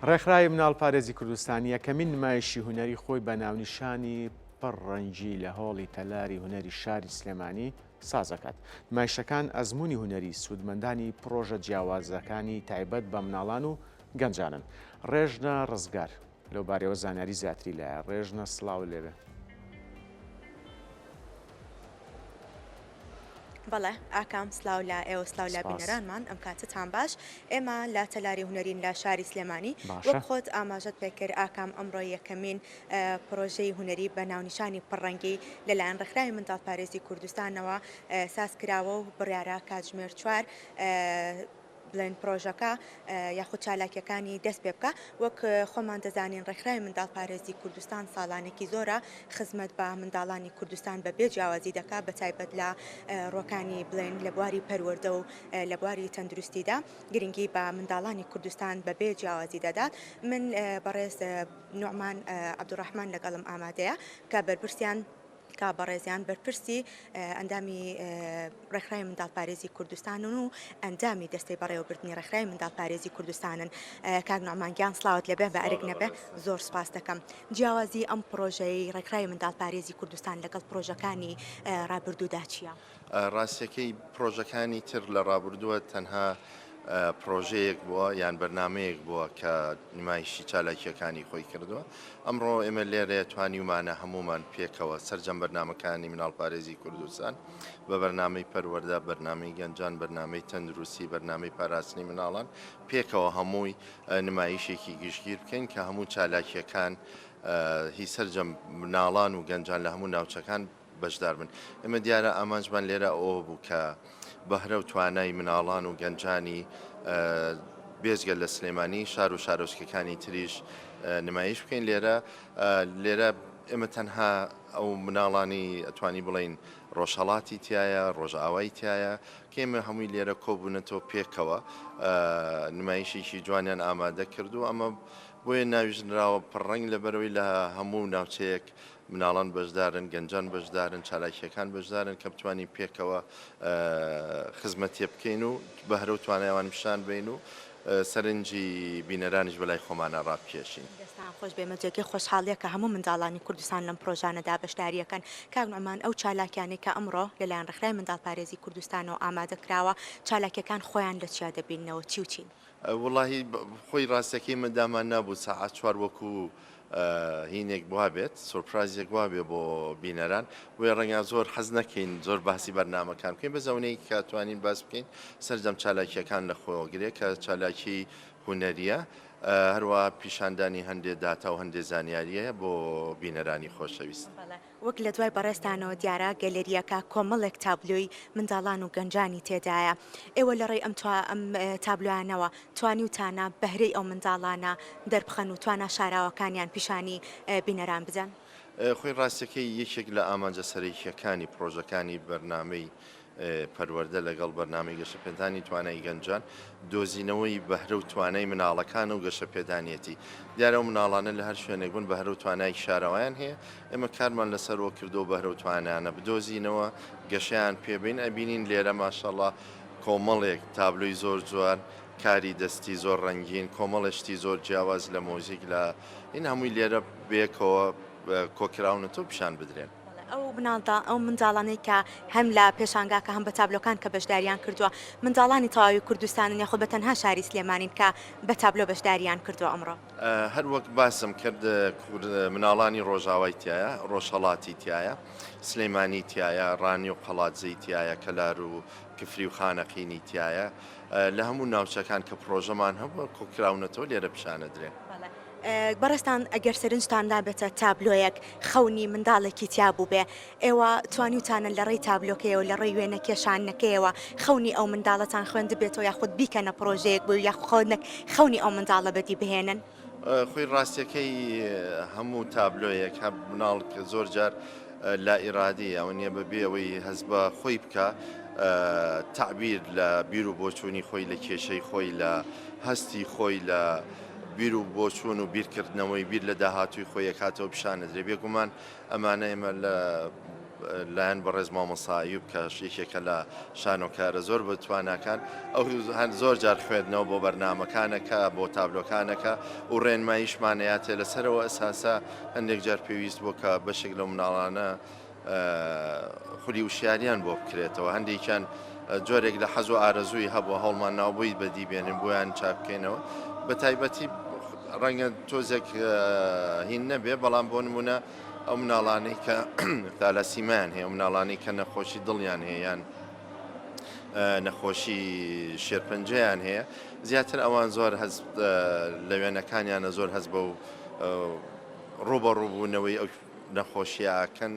ڕێکخراوی مناڵپارێزی کوردستان یەکەمین نمایشی هونەری خۆی بە ناونیشانی پڕ ڕەنگی لە هۆڵی تەلاری هونەری شاری سلێمانی سازەکات. نمایشەکان ئەزموونی هونەری سوودمەندانی پڕۆژە جیاوازەکانی تایبەت بە مناڵان و گەنجانن. ڕێژنە ڕزگار لەوبارەیەوە زانیاری زیاتری لایە. ڕێژنە سڵاوت لێبێ. بەڵێ ئاکام سلاو لە ئێوە سلاو لە بینەرانمان ئەم کاتەتان باش ئێمە لە تەلاری هونەرین لە شاری سلێمانی وەک خۆت ئاماژەت پێکرد ئاکام ئەمڕۆ یەکەمین پرۆژەی هونەری بە ناونیشانی پڕڕەنگی لەلایەن ڕێکخراوی منداڵپارێزی کوردستانەوە ساز کراوە و بڕیارە کاتژمێر چوار بڵێن پرۆژەکە یاخود چالاکیەکانی دەست پێ بکا وەک خۆمان دەزانین ڕێکخراوی منداڵپارێزی کوردستان ساڵانێکی زۆرە خزمەت بە منداڵانی کوردستان بە بێ جیاوازی دەکا بە تایبەت لە ڕۆکانی بڵێن لە بواری پەروەردە و لە بواری تەندروستیدا گرنگی بە منداڵانی کوردستان بە بێ جیاوازی دەدات من بەڕێز نوعمان عەبدولڕەحمان لەگەڵم ئامادەیە کە بەرپرسیان کە بەڕێزیان بەرپرسی ئەندامی ڕێکخراوی منداڵپارێزی کوردستانن و ئەندامی دەستەی بەڕێوەبردنی ڕێکخراوی منداڵپارێزی کوردستانن. کاک نوعمان گیان سڵاوت لێبێ بە ئەرک نەبێ زۆر سوپاس دەکەم. جیاوازی ئەم پڕۆژەیەی ڕێکخراوی منداڵپارێزی کوردستان لەگەڵ پڕۆژەکانی ڕابردوودا چییە؟ ڕاستیەکەی پڕۆژەکانی تر لە ڕابردووە تەنها پڕۆژەیەک بووە یان بەرنامەیەک بووە کە نمایشی چالاکییەکانی خۆی کردووە. ئەمڕۆ ئێمە لێرەیە توانیومانە هەموومان پێکەوە سەرجەم بەرنامەکانی مناڵپارێزی کوردستان بە بەرنامەی پەروەردە، بەرنامەی گەنجان، بەرنامەی تەندروستی، بەرنامەی پاراستنی مناڵان پێکەوە هەمووی نمایشێکی گشتگیر بکەین کە هەموو چالاکییەکان هی سەرجەم مناڵان و گەنجان لە هەموو ناوچەکان بەشدار بن. ئێمە دیارە ئامانجمان لێرە ئەوە بوو کە بەهرە و توانای مناڵان و گەنجانی بێجگە لە سلێمانی شار و شارۆچکەکانی تریش نمایش بکەین لێرە لێرە ئێمە تەنها ئەو مناڵانی ئەتوانی بڵین ڕۆژهڵاتی تایە ڕۆژئاوای تایە کێمە هەمووی لێرە کۆبوونەتەوە پێکەوە نمایشێکی جوانیان ئامادە کردو ئەمە بۆیە ناویش نراوە پڕڕەنگ لەبەرەوەی لە هەموو ناوچەیەک مناڵان بەشدارن، گەنجان بەشدارن، چالاکییەکان بەشدارن کە بتوانین پێکەوە خزمەتێ بکەین و بەهرە و توانای ئەوان پیشان بەین و سەرنجی بینەرانیش بەلای خۆمانا ڕابکێشین. دەستان خۆش بێ، مە جێگەی خۆشحاڵیە کە هەموو منداڵانی کوردستان لەم پرۆژانەدا بەشداریەکەن. کاک نوعمان ئەو چالاکیانەی کە ئەمڕۆ لەلایەن ڕێکخراوی منداڵپارێزی کوردستانەوە ئامادە کراوە، چالاکیەکان خۆیان لە چیا دەبیننەوە چی و چین؟ وەڵاهی خۆی ڕاستەکەی من دامان نابوو سەعات چوار وەکو هینێک وابێت سۆرپرایزێک وابێ بۆ بینەران بۆیە ڕەنگە زۆر حەز نەکەین زۆر باسی بەرنامەکان بکەین بەس ئەونەی کە توانین باس بکەین سەرجەم چالاکیەکان لە خۆگرێ کە چالاکی هونەریە هەروە پیشاندانی هەندێ داتا و هەندێ زانیاریە بۆ بینەرانی خۆشەویست. وەک لە دوای بەڕێزتانەوە دیارە گەلەرییەکە کۆمەڵێک تابلۆی منداڵان و گەنجانی تێدایە، ئێوە لە ڕێی ئەم ئەم تابلۆیانەوە توانیوتانە بەهرەی ئەو منداڵانە دەربخەن و توانا شاراوەکانیان پیشانی بینەران بدەن؟ خۆی ڕاستەکەی یەکێک لە ئامانجە سەرەکییەکانی پڕۆژەکانی بەرنامەی پەروەردە لەگەڵ بەرنامەی گەشەپێدانی توانای گەنجان، دۆزینەوەی بەهرە و توانای مناڵەکانە و گەشەپێدانیەتی. دیارە ئەو مناڵانە لە هەر شوێنێک بن بەهرە و توانایەکی شاراوەیان هەیە، ئێمە کارمان لەسەرەوە کردووە بەهرە و توانایانە بدۆزینەوە، گەشەیان پێبەین، ئەبینین لێرە ماشەڵا کۆمەڵێک تابلۆی زۆر جوان، کاری دەستی زۆر ڕەنگین، کۆمەڵێ شتی زۆر جیاواز لە مۆزیک لە هین هەمووی لێرە بەیەکەوە کۆکراونەتەوە پیشان بدرێن. ئەو مناڵدا ئەو منداڵانەی کە هەم لە پێشانگاکە هەم بە تابلۆکان کە بەشداریان کردووە منداڵانی تەواوی کوردستانن یاخود بە تەنها شاری سلێمانین کە بە تابلۆ بەشداریان کردووە ئەمڕۆ؟ هەر وەک باسم کرد مناڵانی ڕۆژاوای تیایە، ڕۆژهەڵاتی تیایە، سلێمانی تیایە، ڕانیە و قەڵادزەی تیایە، کەلار و کفری و خانەقینی تیایە، لە هەموو ناوچەکان کە پڕۆژەمان هەبووە کۆکراونەتەوە لێرە پیشانەدرێن. بەڕێزتان ئەگەر سەرنجتان دابێتە تابلۆیەک خەونی منداڵێکی تیا بووبێ، ئێوە توانیوتانە لە ڕێی تابلۆکەیەوە، لە ڕێی وێنە کێشاندنەکەیەوە خەونی ئەو منداڵەتان خوێندبێتەوە یاخود بیکەنە پڕۆژەیەک بۆی یاخود خەونی ئەو منداڵە بەدی بهێنن؟ خۆی ڕاستیەکەی هەموو تابلۆیەک هە مناڵ کە زۆر جار لا ئیرادی ئەوە نییە بە بێ ئەوەی هەست بە خۆی بکا تەعبیر لە بیر و بۆچوونی خۆی لە کێشەی خۆی لە هەستی خۆی لە بیر و بۆچوون و بیرکردنەوەی بیر لە داهاتووی خۆی ئەکاتەوە پیشان ئەدرێ بێگومان ئەمانە ئێمە لە. لایەن بەڕێز مامۆستا ئەیوب کە یەکێکە لە شانۆکارە زۆر بە تواناکان ئەو هەند زۆر جار خوێندنەوە بۆ بەرنامەکانەکە بۆ تابلۆکانەکە و ڕێنماییشمانەیاتێ لەسەرەوە ئەساسە هەندێک جار پێویست بۆ کە بەشێک لەو مناڵانە خولی وشیاریان بۆ بکرێتەوە هەندێکیان جۆرێک لە حەز و ئارەزووی هەبووە هەوڵمان ناو بۆی بەدی بێنن بۆیان چاک بکەینەوە بە تایبەتی ڕەنگە تۆزێک هین نەبێ بەڵام بۆ نمونە ئەو مناڵانەی کە تالاسیمیان هەیە ئەو مناڵانەی کە نەخۆشی دڵیان هەیە یان نەخۆشی شێرپەنجەیان هەیە زیاتر ئەوان زۆر هەز لە وێنەکانیانە زۆر هەز بە و ڕوبەڕووبوونەوەی ئەو نەخۆشییەکەن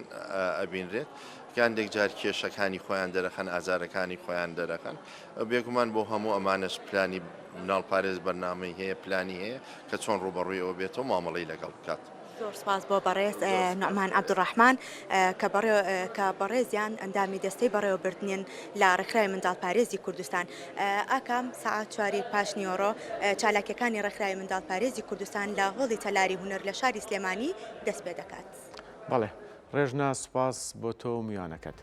ئەبینرێت کە هەندێک جار کێشەکانی خۆیان دەرەخەن ئازارەکانی خۆیان دەرەخەن بێگومان بۆ هەموو ئەمانەش پلانی مناڵپارێز بەرنامەی هەیە پلانی هەیە کە چۆن ڕووبەڕووی ئەوە بێتەوە مامەڵەی لەگەڵ بکات. زۆر سپاس بۆ بەڕێز نوعمان عەبدولڕەحمان کە بەڕێ کە بەڕێزیان ئەندامی دەستەی بەڕێوەبردنین لە ڕێکخراوی منداڵپارێزی کوردستان. ئاکام سەعات چواری پاشنیوەڕۆ چالاکیەکانی ڕێکخراوی منداڵپارێزی کوردستان لە هۆڵی تەلاری هونەر لە شاری سلێمانی دەست پێدەکات. بەڵێ ڕێژنا سوپاس بۆ تۆ و میوانەکەت.